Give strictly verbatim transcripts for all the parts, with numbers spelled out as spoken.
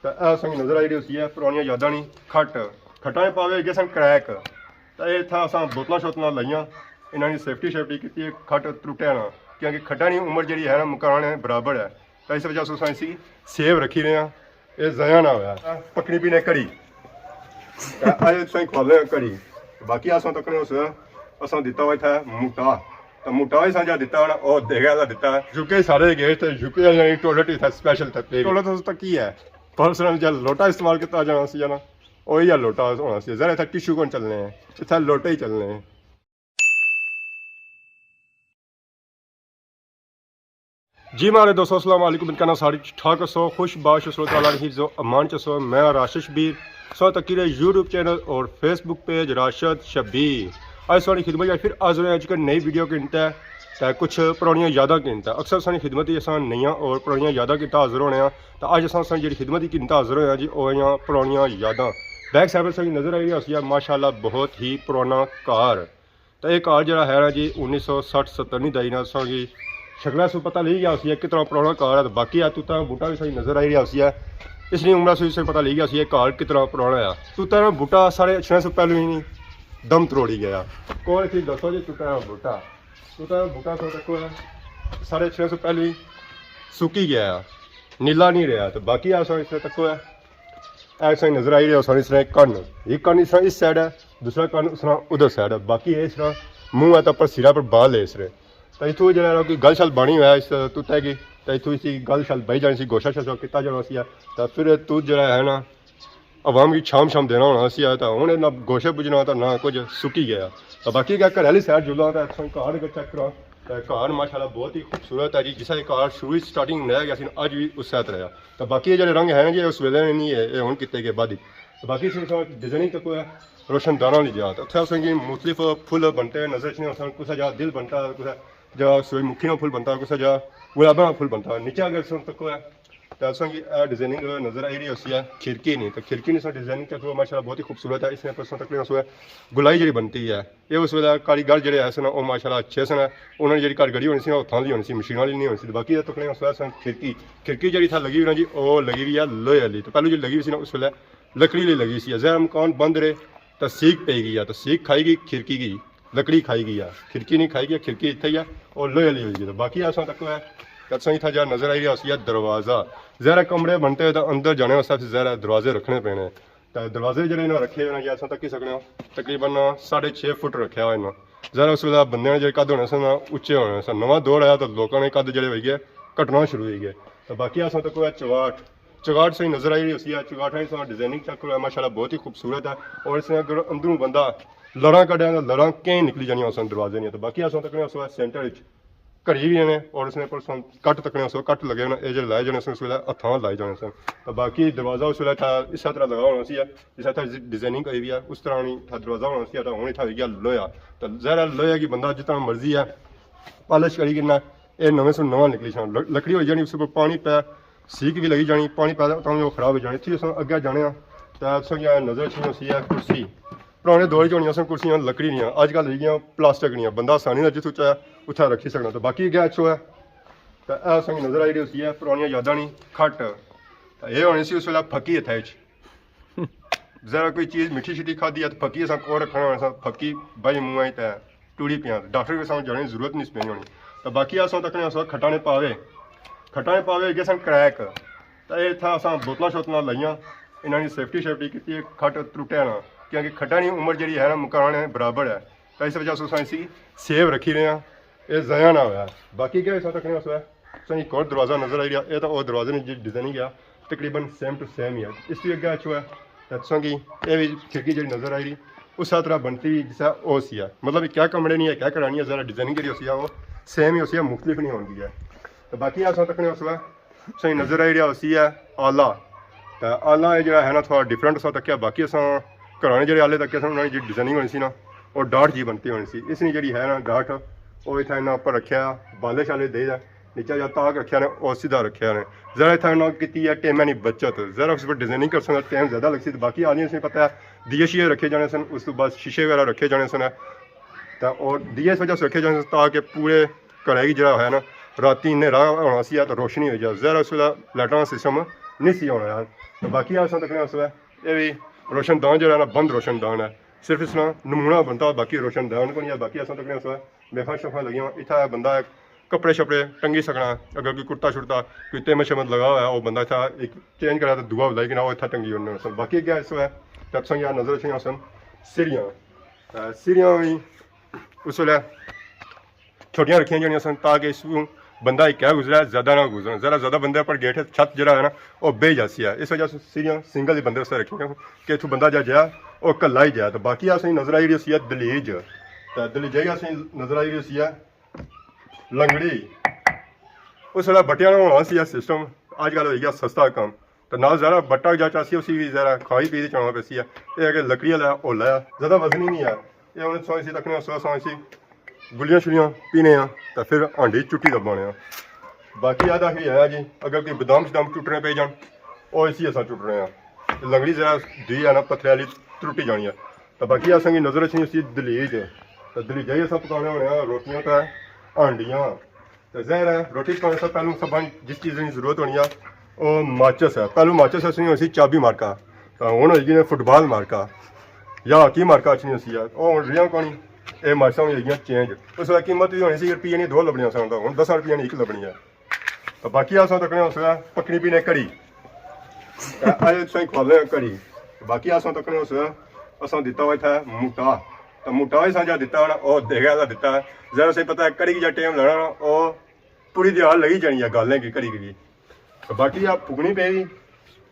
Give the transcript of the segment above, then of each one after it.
تے اے اساں کی نظر آئی رہی ہوسی ہے پرانیاں یاداں نی کھٹ۔ کھٹاں نے پاوے گئے سن کریک۔ تے اے اتھا اساں بوتلاں شوتلاں لائیاں، انہاں نی سیفٹی شیفٹی کیتی، کھٹ ترٹیا نہ، کیونکہ کھٹاں نی عمر جیڑی ہے نا مکانے برابر ہے۔ تے اس وجہ سے اساں اسی سیو رکھی رہے ہاں، اے ضائع نہ ہویا۔ پکنی پینے کڑی۔ تے اج تساں کھوالے ہاں کڑی۔ باقی اساں تکنے اس اساں دتا ہوا اتھا موٹا۔ تے موٹا ہی سانجا دتا ہونا، او دیکھے والا دتا۔ یو کے سارے گئے تے یو کے والی ٹوائلٹ اتھا سپیشل تے پے۔ ٹوائلٹ اس تک کی ہے؟ پر اس نے جا لوٹا استعمال کیتا جانا سی نا، اوہی جا لوٹا ہونا سی۔ ذرا اتھا ٹشو کون چلنے ہیں، اتھا لوٹے ہی چلنے ہیں۔ جی ماڑے دوستو، السلام علیکم۔ امید کرنا سارے ٹھیک ٹھاک ہسو، خوش باش ہسو، تعالیٰ نے حفظ و امان چ ہسو۔ میں راشد شبیر، سو تکی رہے یوٹیوب چینل اور فیس بک پیج راشد شبیر۔ اج ساری خدمت چ پھر حاضر ہیں اج کل نئی ویڈیو کے انتہا تے کچھ پرانیاں یاداں کے انتہا۔ اکثر ساری خدمت ہی اساں نئیاں اور پرانیاں یاداں کے انتہا حاضر ہونے ہیں۔ تے اج اساں ساری جڑی خدمت ہی کے انتہا حاضر ہونے ہیں جی، او ہیں پرانیاں یاداں۔ بیک سائیڈ ساری نظر آئی رہی ہوسی ہے ماشاءاللہ بہت ہی پرانا گھر۔ تے اے گھر جیڑا ہے نا جی انیس سو سٹھ ستر نی دہائی نا اساں کی شکلا سو پتہ لگی گیا ہوسی ہے کتنا پرانا گھر ہے۔ تے باقی ہے توتا نا بوٹا بھی سائی نظر آئی رہیا ہوسی ہے، اس نی عمرہ سو اس سے پتہ لگی گیا ہوسی ہے گھر کتنا پرانا ہے۔ توتا نا بوٹا ساڑھے اچھنے سو پہلو ہی نہیں دم تروڑی گیا۔ کون سی دسو جی توتا نا بوٹا؟ توتا نا بوٹا سو تکو ہے ساڑھے اچھنے سو پہلو ہی سکی گیا ہے، نیلا نہیں رہیا۔ تے باقی ہے سو اس سے تکو ہے اے تساں نظر آئی رہے ہو ساڑی اس طرح کن، ایک کن اس طرح اس سائیڈ ہے، دوسرا کن اس طرح ادھر سائیڈ ہے، باقی اے اس طرح منہ ہے تے اپر سرا پر بال ہے اس طرح۔ تے اتھوں جڑا ہے کوئی گل شل بانی ہویا اس توتے کی، تے اتھوں اسی گل شل بہی جانی سی، گوشہ شوشہ کیتا جانا سی، تے پھر تو جڑا ہے نا عوام کی چھام شام دینا ہونا سی، تے ہن نہ گوشے بجنا تے نہ کچھ، سکی گیا۔ تے باقی اگر گھر آلی سائیڈ جلاں تے اتھوں گھر اگر چیک کراں تے گھر ماشاءاللہ بہت ہی خوبصورت ہے جی، جسا اے گھر شروع وچ سٹارٹنگ نیا گیا سی نا، اج وی اس طرح ہے۔ تے باقی اے جڑے رنگ ہے نا جی، اس ویلے نہیں ہے، اے ہن کیتے گئے بعد ہی۔ تے باقی اس وچ ڈیزائننگ تکو ہے روشن داناں والی جا۔ تے اتھے اساں کی مختلف پھل بنتے ہوئے نظر اچھنے، اساں کسا جا دل بنتا، کسا جا سوئی مکھی نا پھل بنتا، کسا جا گلاباں نا پھل بنتا۔ نیچے اگر اساں تکو ہے تے اساں کی اے ڈیزائننگ نظر آئی رہی ہوسی ہے کھڑکی نی، تے کھڑکی نی اساں ڈیزائننگ تکو ماشاءاللہ بہت ہی خوبصورت ہے۔ اس نے پر اساں تکنے سو ہے گلائی جڑی بنتی ہے۔ اے اس ویلے کاریگر جڑے ہے سن، او ماشاءاللہ اچھے سن۔ انہاں نے جڑی کاریگری ہونی سی نا، او ہتھاں دی ہونی سی، مشیناں والی نہیں ہونی سی۔ تے باقی اے تکنے اس ویلے سن کھڑکی، کھڑکی جڑی اتھا لگی ہوئی نا جی، او لگی ہوئی ہے لوہے والی۔ تے پہلو جڑی لگی ہوئی سی نا، اس ویلے لکڑی والی لگی سی۔ ذرا مکان بند رہے، تے سیک پئی گئی ہے، تے سیک کھائی گئی کھڑکی کی، لکڑی کھائی گئی ہے، کھڑکی نہیں کھائی گئی، کھڑکی اتھے ہی ہے، او لوہے والی ہوئی گئی۔ تے باقی اساں تکو ہے، تے اساں اتھا جا نظر آئی رہیا ہوسی ہے دروازہ۔ ذرا کمرے بنتے تے اندر جانے واسطے ذرا دروازے رکھنے پینے۔ تے دروازے جڑے انہاں رکھے ہوئے نے، یا اساں تکی سکنے ہو، تقریباً ساڑھے چھ فٹ رکھیا ہوئے نا۔ ذرا اس ویلے بندے نے جڑے قد ہونے سن نا، اچے ہونے سن۔ نواں دور آیا تے لوکاں نے قد جڑے ہوئی گئے، گھٹنا شروع ہوئی گئے۔ تے باقی اساں تکو ہے چوگاٹ، چوگاٹ سائی نظر آئی رہی ہوسی ہے، چوگاٹ سائی ڈیزائننگ چیک کرو، ماشاءاللہ بہت ہی خوبصورت ہے۔ اور اس نے اگر اندروں بندہ لڑاں کڈیا تے لڑاں کہیں نکلی جانیاں سن دروازے نیاں۔ تے باقی اساں تکنے اس ویلے سینٹر وچ گھڑی بھی نے، اور اس نے پر سن کٹ تکنے سو، کٹ لگے ہونے، اے جڑے لائے جانے سن، اس ویلے ہتھاں لائے جانے سن۔ تے باقی دروازہ اس ویلے تھا اس طرح لگا ہونا سی، جس طرح ڈیزائننگ کری ہوئی ہے، اس طرح نہیں تھا دروازہ ہونا سی، تے ہن اتھا ہوئی گیا لوہا۔ تے ظاہر ہے لوہے کی بندہ جتنا مرضی ہے پالش کری کنا، اے نویں سن نواں نکلی جانا۔ ل-، لکڑی ہوئی جانی، اس پر پانی پے، سیک بھی لگی جانی، پانی پے تاں وہ خراب ہو جانی۔ اتھی اساں اگے جانے ہاں، تے اساں کی نظر اچھنی ہوسی ہے کرسی۔ پرانے دور چ ہونیاں سن کرسیاں لکڑی نیاں، اج کل رہی گیاں پلاسٹک نیاں، بندہ آسانی نال جتھوں چاہے اتھا رکھی سکنا۔ تے باقی اگے اچھو ہے، تے اے اساں کی نظر آئی رہی ہوسی ہے پرانیاں یاداں نی کھٹ۔ تے اے ہونی سی اس ویلے پھکی ہتھے وچ۔ ذرا کوئی چیز مٹھی شٹھی کھادی ہے تے پھکی اساں کول رکھنا ہونا سا، پھکی بائی منہ آئی تے ٹری پیاں۔ ڈاکٹر کے سامنے جانے کی ضرورت نہیں پینی ہونی۔ تے باقی اساں تکنے اساں کھٹاں نے پاوے، کھٹاں نے پاوے گئے سن کریک۔ تے اے اتھا اساں بوتلاں شوتلاں لائیاں، انہاں نی سیفٹی شیفٹی کیتی، کھٹ ترٹیا نہ، کیونکہ کھٹاں نی عمر جڑی ہے نا مکان نے برابر ہے۔ تے اس وجہ سے اساں اسی سیو رکھی رہے ہاں، اے ضائع نہ ہویا۔ باقی کیا اساں تکنے اساں تساں کی ایک اور دروازہ نظر آئی رہیا، اے تاں او دروازے نی جی ڈیزائننگ ہے، تقریباً سیم ٹو سیم ہی ہے۔ اس وی اگے اچھو ہے، تے تساں کی اے وی کھڑکی جیڑی نظر آئی رہی، اس طرح بنتی جس طرح او سی ہے۔ مطلب کیا کمرے نہیں ہے، کیا کرانی ہے، ذرا ڈیزائننگ جیڑی ہوسی ہے، او سیم ہی ہوسی ہے، مختلف نہیں ہوندی ہے۔ تے باقی اساں تکنے اس وی تساں کی نظر آئی رہیا ہوسی ہے آلہ۔ تے آلہ اے جیڑا ہے نا تھوڑا ڈفرنٹ اساں تکیا، باقی اساں گھراں نے جیڑے آلے تکے سن، انہاں نی جیڑی ڈیزائننگ ہونی سی نا، او ڈاٹ جی بنتی ہونی سی۔ اس نی جیڑی ہے نا ڈاٹ، او اتھا انہاں اپر رکھیا، بالے شالے دے، نیچے جا تاک رکھیا نے، او سیدھا رکھیا نے۔ ذرا اتھا انہاں کیتی ہے ٹیماں نی بچت، ذرا اس پر ڈیزائننگ کرسن تاں ٹائم زیادہ لگسی۔ تے باقی آدمی اساں پتہ ہے دیے شیے رکھے جانے سن، اس تو بعد شیشے وغیرہ رکھے جانے سن۔ تے اور دیے اس وجہ سے رکھے جانے سن تاکہ پورے گھرے کی جیڑا ہے نا راتی نیرا ہونا سی تے روشنی ہوئی جائے۔ ذرا اس ویلے لائٹاں نا سسٹم نہیں سی ہونا یار۔ تو باقی اساں تکنے اس ویلے، اے وی روشن دان جیڑا نا، بند روشن دان ہے۔ صرف اس نا نمونہ بنتا، باقی روشن دان کونی ہے۔ باقی اساں تکنے اس ویلے میخاں شیخاں لگیاں۔ اتھا بندہ کپڑے شپڑے ٹنگی سکنا، اگر کوئی کرتا شرتا، کوئی تیمت شیمت لگا ہوا ہے، او بندہ اتھا ایک چینج کرا تے دووا لائی کے نا او اتھا ٹنگی اوڑنے سن۔ باقی اگے اس ویلے تپساں یا نظر اچھنیاں سن سیڑھیاں۔ تے سیڑھیاں وی اس ویلے چھوٹیاں رکھیاں جانیاں سن، تاکہ اس کوں بندہ اکیا گزرے، زیادہ نہ گزرن۔ ذرا زیادہ بندے پر گیٹ چھت جیڑا ہے نا، او بہہ جاسی ہے۔ اس وجہ سے سیڑھیاں سنگل ہی بندے واسطے رکھیاں سن کہ اتھوں بندہ جا جایا، او کلا ہی جایا۔ تے باقی اساں نظر آئی رہی سی ہے دلیج، تے دلیجے ہی اساں نظر آئی رہی سی ہے لنگڑی۔ اس ویلے بٹیاں نا ہونا سی ہے سسٹم، اج کل ہوئی گیا سستا کم۔ تے نال ذرا بٹا جا چاسی، اسی وی ذرا کھائی پی تے چانا پیسی ہے۔ اے ہے کہ لکڑی والا ہولا ہے، زیادہ وزنی نہیں ہے۔ اے ہن سو اسی تکنے سو سو اسی گلیاں شلیاں پینے آں، تے پھر ہانڈی چٹی دبانے آں۔ باقی آدھا وی ہے جی، اگر کوئی بادام شدام ٹوٹنے پئی جان، او اسی اساں ٹوٹنے آں۔ تے لنگڑی ذرا دی ہے نا، پتھرے والی، ترٹی جانی ہے۔ تے باقی اساں کی نظر اچھنی اسی دلیج، تے دلیجا ہی اساں پکانے ہونے آں روٹیاں تے ہانڈیاں۔ تے ظاہر ہے روٹی پکانے سے پہلو سب جس چیز کی ضرورت ہونی ہے، او ماچس ہے۔ پہلو ماچس اچھنی ہوسی چابی مارکا، تے ہن ہوئی گئی فٹ بال مارکا یا ہاکی مارکا اچھنی ہوسی ہے، او ہن ریاں کونی۔ اے ماچساں ہوئی گیاں چینج۔ اس ویلے قیمت وی ہونی سی روپیے نی دو لبنیاں سن، تے ہن دساں روپیے نی ایک لبنی ہے۔ تے باقی اساں تکنے اس ویلے پکنی پینے کڑی۔ تے اج تساں کھوالنے آں کڑی۔ باقی اساں تکنے اس ویلے اساں دتا ہوا اتھا موٹا۔ تے موٹا ہی سانجا دتا ہونا، او دیگے والا دتا ہے۔ ذرا سے پتہ ہے کڑی کی جا ٹائم لگنا نا، او پوری دیہاڑ لگی جانی ہے گالنے کی کڑی کی۔ تے باقی آ پھکنی پئی وی،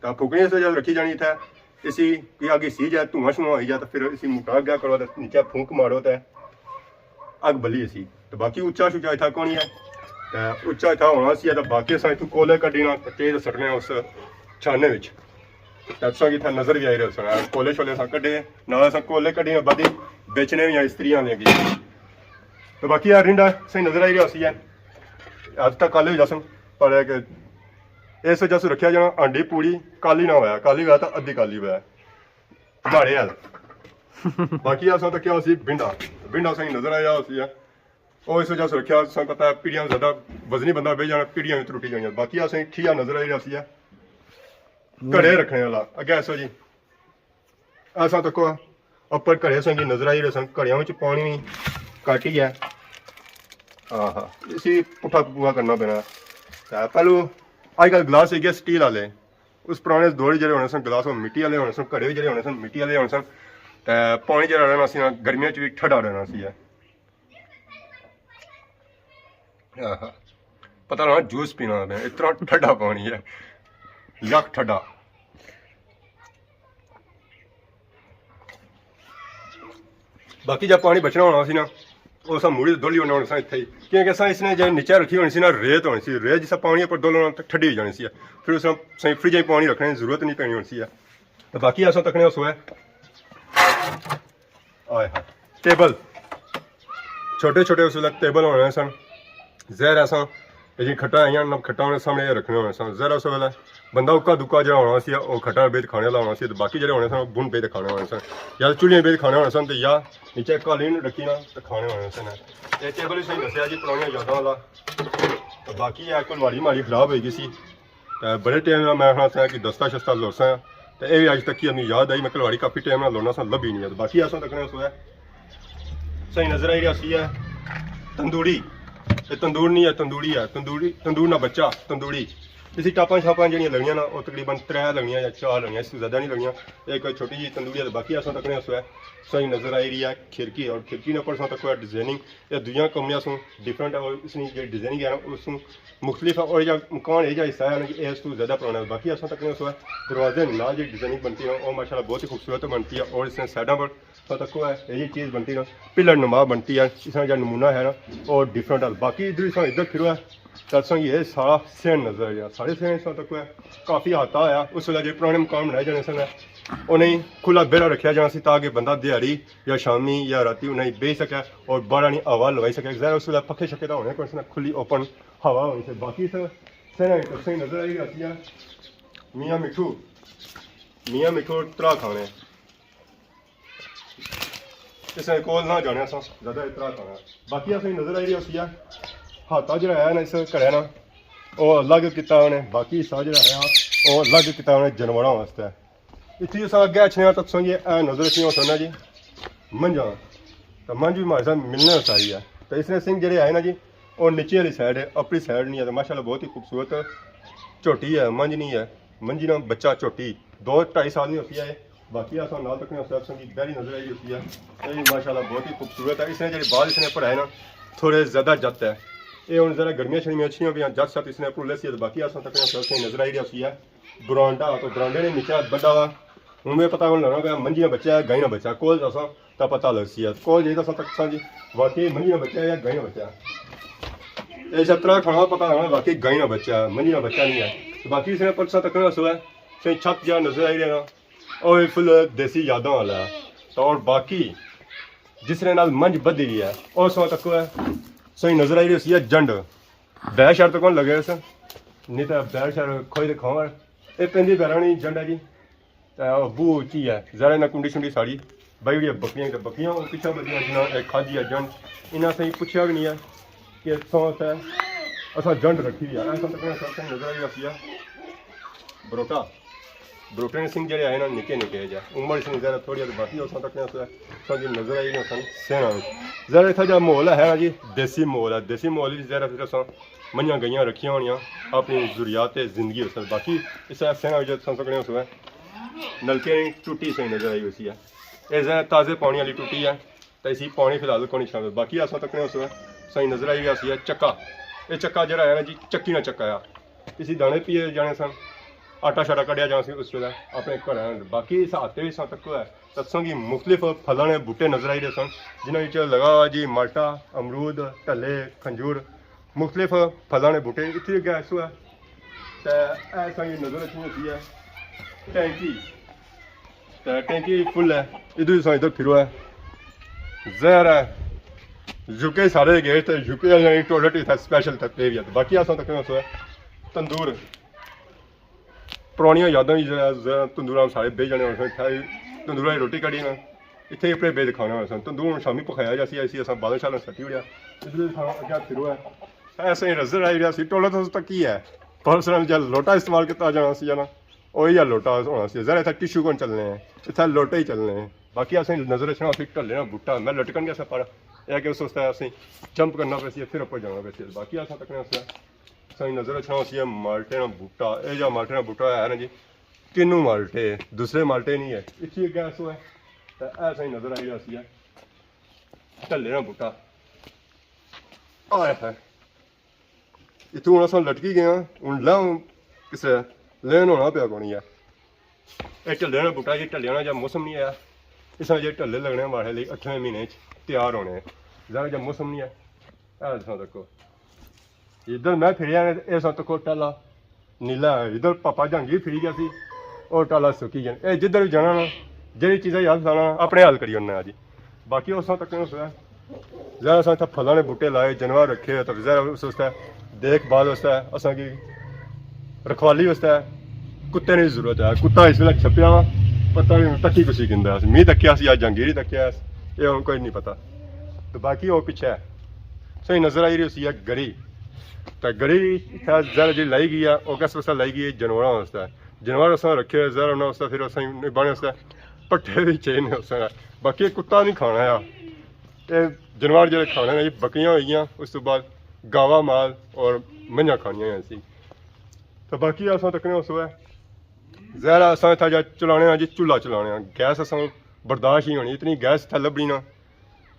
تے پھکنی اس وجہ رکھی جانی اتھے۔ اسی کوئی اگ سی جائے، دھواں شواں ہوئی جائے، تے پھر اسی موٹا گیا کرو، تے نیچے پھونک مارو، تے اگ بلی اسی۔ تے باقی اچا شچا اتھا کونی ہے، تے اچا اتھا ہونا سی، تے باقی اساں اتھوں کولے کڈی نا، تے تیز سٹنے اس چھانے وچ۔ تے تساں کی اتھا نظر وی آئی رہے سن، کولے شولے اساں کڈے، نال اساں کولے کڈی نا، بعد بیچنے وی آں استریاں لے گئی۔ تے باقی آ رنڈا صحیح نظر آئی رہا سی ہے، اج تک کالے ہو جاسن، پر ایک اس وجہ سے رکھیا جانا، ہانڈی پوری کالی نہ ہویا، کالی ہویا تے ادھی کالی ہویا۔ ماڑے حال۔ باقی اساں تکیا ہوسی بھنڈا، بھنڈا صحیح نظر آیا ہوسی ہے۔ او اس وجہ سے رکھیا، تساں پتہ ہے پیڑیاں زیادہ وزنی بندہ بہ جانا، پیڑیاں وی ترٹی جانیاں۔ باقی اساں ٹھیا نظر آئی رہا سی ہے۔ گھڑے رکھنے والا، اگے ایسو جی۔ ایسا تکو، اپر گھڑے سن جی نظر آئی رہے سن، گھڑیاں وچ پانی وی گھٹ ہی ہے۔ آہا، اسی پٹھا پوا کرنا پینا۔ تے پہلو، اج کل گلاس ہوئی گئے سٹیل والے۔ اس پرانے دور جڑے ہونے سن گلاس، وہ مٹی والے ہونے سن، گھڑے وی جڑے ہونے سن مٹی والے ہونے سن۔ تے پانی جڑا رہنا سی نا، گرمیاں چ وی ٹھڈا رہنا سی ہے۔ آہا۔ پتہ لگا جوس پینا ہے، اتنا ٹھڈا پانی ہے، یخ ٹھڈا۔ باقی جب پانی بچنا ہونا سی نا، وہ سب موڑی ڈولی ہونا ہونا سا اتھے ہی، کیونکہ اساں اس نے جے نیچے رکھی ہونی سی نا، ریت ہونی سی، ریت جسا پانی اوپر ڈولنا تے ٹھڈی ہو جانی سی، پھر اس نے سائیں فریج وچ پانی رکھنے دی ضرورت نہیں پینی ہونی سی۔ تے باقی اساں تکنے اس ویلے آئے ہاں۔ ٹیبل، چھوٹے چھوٹے اس ویلے ٹیبل ہونے سن۔ ظاہر ہے اساں اے جی کھٹا آئیاں نہ، کھٹا ہونے سامنے رکھنے ہونے سن۔ ظاہر ہے اس ویلے بندہ اکا دکا جڑا ہونا سی، او کھٹا بیت کھانے والا ہونا سی، تے باقی جڑے ہونے سن، او بن بیت کھانے ہونے سن، یا تے چولھیاں بیت کھانے ہونے سن، تے یا نیچے قالین رکھی نا تے کھانے ہونے سن۔ اے ٹیبل ہی صحیح دسیا جی، پرانیاں یاداں والا۔ تے باقی اے کلواڑی ماڑی خراب ہوئی گئی سی۔ تے بڑے ٹائم نال میں آخنا سا کہ دستہ شستہ لوڑساں، تے اے وی اج تک کی اپنی یاد آئی، میں کلواڑی کافی ٹائم نال لوڑنا سا، لبھی نہیں ہے۔ تے باقی اساں تکنے اس ویلے صحیح نظر آئی رہا سی ہے تندوری، اے تندور نہیں ہے، تندوری ہے، تندوری، تندور نا بچہ، تندوری۔ اسی ٹاپاں شاپاں جڑیاں لگنیاں نا، او تقریباً ترے لگنیاں یا چار لگنیاں، اس سے زیادہ نہیں لگنیاں۔ ایک چھوٹی جی تندوری ہے، تے باقی اساں تکنے اس ویلے صحیح نظر آئی رہی ہے کھڑکی، اور کھڑکی نے اوپر اساں تکو ڈیزائننگ یا دوجیاں کمریاں سوں ڈفرنٹ ہے، اور اس نے جڑی ڈیزائننگ ہے نا، اس سوں مختلف ہے، اور یہ مکان یہ جا حصہ ہے نا کہ اس تو زیادہ پرانا ہے۔ باقی اساں تکنے اس ویلے دروازے نال جڑی ڈیزائننگ بنتی ہے، وہ ماشاءاللہ بہت ہی خوبصورت بنتی ہے، اور اس نے سائڈاں پر تکو ہے، یہ جی چیز بنتی ہے نا، پلر نما بنتی ہے، اس طرح جا نمونہ ہے نا، اور ڈفرنٹ ہے۔ باقی ادھر اساں ادھر پھرو ہے، تے اساں کی یہ سارا سین نظر آیا، سارے سین اساں تکو ہے، کافی ہاتھا آیا۔ اس ویلے جے پرانے مکان بنائے جانے سن، انہیں کھلا بیڑا رکھیا جانا سی تاکہ بندہ دیہاڑی یا شامی یا راتی انہیں بیچ سکے اور باہر آنی ہوا لوائی سکے۔ ظاہر اس ویلے پکھے شکے تاں ہونے کوئی سن، کھلی اوپن ہوا ہونی سی۔ باقی سر سین تساں نظر آئی رہی ہے میاں مٹھو، میاں مٹھو ترا کھانے۔ اس نے کول نہ جانے سا، زیادہ اترا کھانا۔ باقی اساں نظر آئی رہی ہوسی ہے، ہاتھا جڑا ہے نا اس گھرے نا، او الگ کیتا انہیں۔ باقی حصہ جڑا ہے او الگ کیتا انہاں جانوراں واسطے۔ اتھے اساں اگے اچھنے آں تاں تساں کی اے نظر اچھنی ہوسن نا جی، منجھاں۔ تاں منجھ وی ماڑے ساتھ ملنے ہوسائی ہے۔ تاں اس نے سنگ جڑے آئے نا جی، او نیچے والی سائیڈ ہے، اپری سائیڈ نہیں ہے۔ تاں ماشاءاللہ بہت ہی خوبصورت جھوٹی ہے، منجھ نہیں ہے۔ منجھی نا بچہ جھوٹی دو ڈھائی سال نہیں ہوسی ہے۔ باقی اساں نال تکنے ہوسے، تساں کی بہری نظر آئی ہوسی ہے۔ اے وی ماشاءاللہ بہت ہی خوبصورت ہے۔ اس نے جڑے بال اس نے پڑھائے نا، تھوڑے زیادہ جت ہے۔ اے ہن ذرا گرمیاں شرمیاں اچھیاں پیاں، جت شت اس نے اپروں لیسی ہے۔ باقی اساں تکنے ہوسے، اس نے نظر آئی رہی ہوسی ہے۔ برانڈا، تو برانڈے نے نیچے بڑا وا۔ ہن میں پتہ ہن لگنا کہ منجھی نا بچہ ہے، گائیں نا بچہ ہے۔ کول جاساں تاں پتہ لگسی ہے۔ کول جائی تاں اساں تکساں جی، واقعی منجھی نا بچہ ہے یا گائیں نا بچہ ہے۔ اے شترا کھانا پتہ لگنا واقعی گائیں نا بچہ ہے، منجھی نا بچہ نہیں ہے۔ باقی اس نے پرساں تکنا سو ہے، سیں چھت جا نظر آئی رہنا۔ او وی فل دیسی یاداں والا ہے۔ تاں اور باقی جس نے نال منجھ بدھی ہوئی ہے، او سو تکو ہے، سوئی نظر آئی رہی ہوسی ہے جنڈ۔ بیر شیر تاں کون لگے اس، نہیں تاں بیر شیر کھوئی تے کھاون۔ اے پیندی بیراں نی جنڈ ہے جی۔ تے او بہوں اچی ہے، ذرا انہاں کنڈی شنڈی ساڑی بائی ہوئی ہے بکریاں تے بکریاں او پچھا بدیاں جنہاں اے کھادی ہے جنڈ۔ انہاں اساں کی پچھیا وی نہیں ہے کہ اتھاں تے اساں جنڈ رکھی ہوئی ہے۔ اساں تکنے اساں نظر آئی رہی ہے بروٹا۔ بروٹے نے سنگ جڑے آئے نا نکے نکے جا۔ عمر اس نے ذرا تھوڑی ہے، باقی اساں تکنے اساں کی نظر آئی نا سن سینا۔ ذرا اتھا جا ماحول ہے نا جی، دیسی ماحول ہے۔ دیسی ماحول وچ ذرا پھر اساں منجھاں گئیاں رکھیاں ہونیاں، اپنی ضروریات زندگی واسطے۔ باقی اس طرح سینا وچ تساں تکنے ہوسو ہے، نلکے نی ٹوٹی سہی نظر آئی ہوسی ہے۔ اے ذرا تازے پانی والی ٹوٹی ہے، تے اسی پانی فی الحال کونی چھاوے۔ باقی اساں تکنے ہوسو ہے، سہی نظر آئی ہوسی ہے چکا۔ اے چکا جڑا ہے نا جی، چکی نا چکا ہے۔ اسی دانے پیے جانے سن، آٹا شاٹا کڈیا جانا سی اس ویلے اپنے گھراں اندر۔ باقی اس ہاتھ وچ اساں تکو ہے، تساں کی مختلف پھلاں نے بوٹے نظر آئی رہے سن، جنہاں وچ لگا ہوا جی مالٹا، امرود، ٹلے، کھنجور، مختلف پھلاں نے بوٹے۔ اتھے اگے ایسو ہے تے اے اساں کی نظر اچھنی ہوسی ہے ٹینکی، تے ٹینکی فل ہے۔ ادھر اساں ادھر پھرو ہے، ظاہر ہے یو کے سارے گئے تے یو کے آلیاں کی ٹوائلٹ اتھا سپیشل تے پے وی ہے۔ باقی اساں تکنے ہوسو ہے تندور، پرانیاں یاداں وی ذرا، ذرا تندوراں سارے بہی جانے ہوسن، اتھا تندوراں نی روٹی کڈی نا، اتھے اپنے بہی تے کھانا ہوسن۔ تندور ہن شامی پکھایا جاسی، اسی اساں بالن شالن سٹی اوڑیا۔ ادھر تھا اگے پھرو ہے۔ ایسے ہی نظر آئی رہیا سی، ٹولا تو تک کی ہے؟ پرسنل جا لوٹا استعمال کیتا جانا سی جانا، اوہی جا لوٹا ہونا سی۔ ذرا اتھا ٹشو کون چلنے ہیں، اتھا لوٹے ہی چلنے ہیں۔ باقی اساں نظر اچھنا سی ٹلے نا بوٹا، میں لٹکن گیا سا پر اے کہ اس واسطے اسیں جمپ کرنا پیا سی، پھر اوپر جانا پیا سی۔ باقی اساں تکنے سے سائیں نظر اچھنا ہوسی ہے مالٹے نا بوٹا۔ اے جا مالٹے نا بوٹا ہے نا جی، کنوں مالٹے، دوسرے مالٹے نہیں ہے۔ اتھی اگے ایسو ہے، تے اے سائیں نظر آئی رہیا سی ہے ٹلے نا بوٹا۔ آئے ہے۔ اتھوں ہن اساں لٹکی گئے ہاں، ہن لاؤں کسے لین ہونا پیا کونی ہے۔ اے ٹلے نا بوٹا جی، ٹلے نا جا موسم نہیں آیا، اس جے ٹلے لگنے ماڑے لئی اٹھویں مہینے چ تیار ہونے۔ ذرا جا موسم نہیں ہے، اے تساں تکو۔ ادھر میں پھریا نا، اے تساں تکو ٹالا نیلا ہے۔ ادھر پاپا جہانگیر پھری گیا سی، او ٹالا سکی گیا۔ اے جدھر بھی جانا نا، جیڑھی چیزاں یاد لانا، اپنے حل کری اوڑنا جی۔ باقی اس تک نہیں ہوتا۔ ذرا اساں اتھا پھلاں نے بوٹے لائے، جانور رکھے، تے ذرا اس واسطے دیکھ بھال واسطے اساں کی رکھوالی واسطے کتے نی ضرورت ہے۔ کتا اس ویلے چھپیا وا، پتہ نہیں تکی کسی گندا ہے۔ می تکیا سی یا جہانگیری تکیا ہے، اے ہن کوئی نہیں پتہ۔ تے باقی او پچھے ہے، سہی نظر آئی رہی ہوسی ہے گری۔ تے گری اتھا ذرا جی لائی گئی ہے، او کس واسطے لائی گئی ہے؟ جانوراں واسطے۔ جانور اساں رکھے ہوئے، ذرا انہاں واسطے، پھر اساں نبھانے واسطے پٹھے بھی چاہیے نے اساں۔ باقی کتا نہیں کھانا ہے۔ اے جانور جڑے کھانے نے، اے بکریاں ہوئی گیاں، اس تو بعد گاواں مال اور منجھاں کھانیاں ہیں سی۔ تو باقی اساں تکنے اس ویلے ذرا اساں اتھا جا چلانے آں جی، چولہا چلانے آں۔ گیس اساں برداشت نہیں ہونی، اتنی گیس اتھا لبنی نا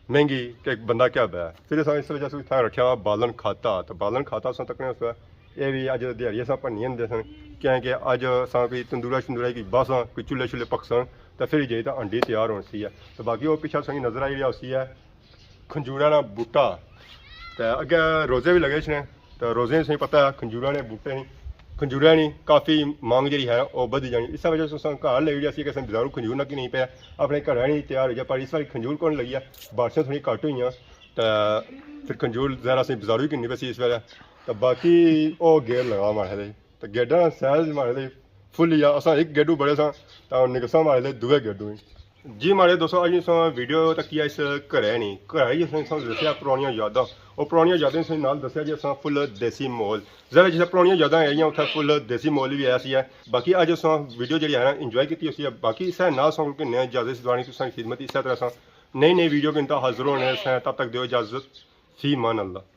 مہنگی کہ بندہ کیا بہ۔ پھر اساں اس وجہ سے اتھا رکھیا ہوا بالن کھاتا، تو بالن کھاتا اساں تکنے اس ویلے اے وی اج دیہاڑی اساں بھنی آندے سن، کیاں کہ اج اساں کوئی تندورا شندورا کی باساں، کوئی چولہے شولہے پکسن، تے پھر جائی تے ہانڈی تیار ہونی سی ہے۔ تے باقی او پچھے تساں کی نظر آئی رہیا ہوسی ہے کھنجوراں نا بوٹا۔ تے اگے روزے وی لگے شنے، تے روزے تساں کی پتہ ہے کھنجوراں نے بوٹے نی، کھنجوراں نی کافی مانگ جیڑی ہے او بدھی جانی۔ اس وجہ سے اساں گھر لے جاسی کہ اساں بازاروں کھنجور نکی نہیں پیا، اپنے گھراں نی تیار ہوئی جا، پر اس واری کھنجور کون لگی ہے، بارشاں تھوڑی گھٹ ہوئیاں، تے پھر کھنجور ذرا اساں بازاروں ہی گھننی پیسی اس ویلے۔ تے باقی او گیڑ لگا ماڑے دے، تے گیڑاں نا سائز ماڑے دے فل ہی آ۔ اساں ایک گیڈو بڑے ساں، تاں نکلساں ماڑے لے دوے گیڈو ہی۔ جی ماڑے دوستو، اج اساں ویڈیو تکی اس گھرے نی، گھرے ہی اساں دسیا پرانیاں یاداں، اور پرانیاں یاداں اساں نال دسیا جی اساں فل دیسی ماحول، ذرا جس پرانیاں یاداں آئیاں اتھے فل دیسی ماحول بھی آیا سی ہے۔ باقی اج اساں ویڈیو جڑی ہے نا انجوائے کیتی اسی ہے۔ باقی اسے نال ساں کہ نیا اجازت سی دوانی تساں خدمت، اسے طرح اساں نئی نئی ویڈیو کے انتا حاضر ہونے سے، تب تک دیو اجازت، فی امان اللہ۔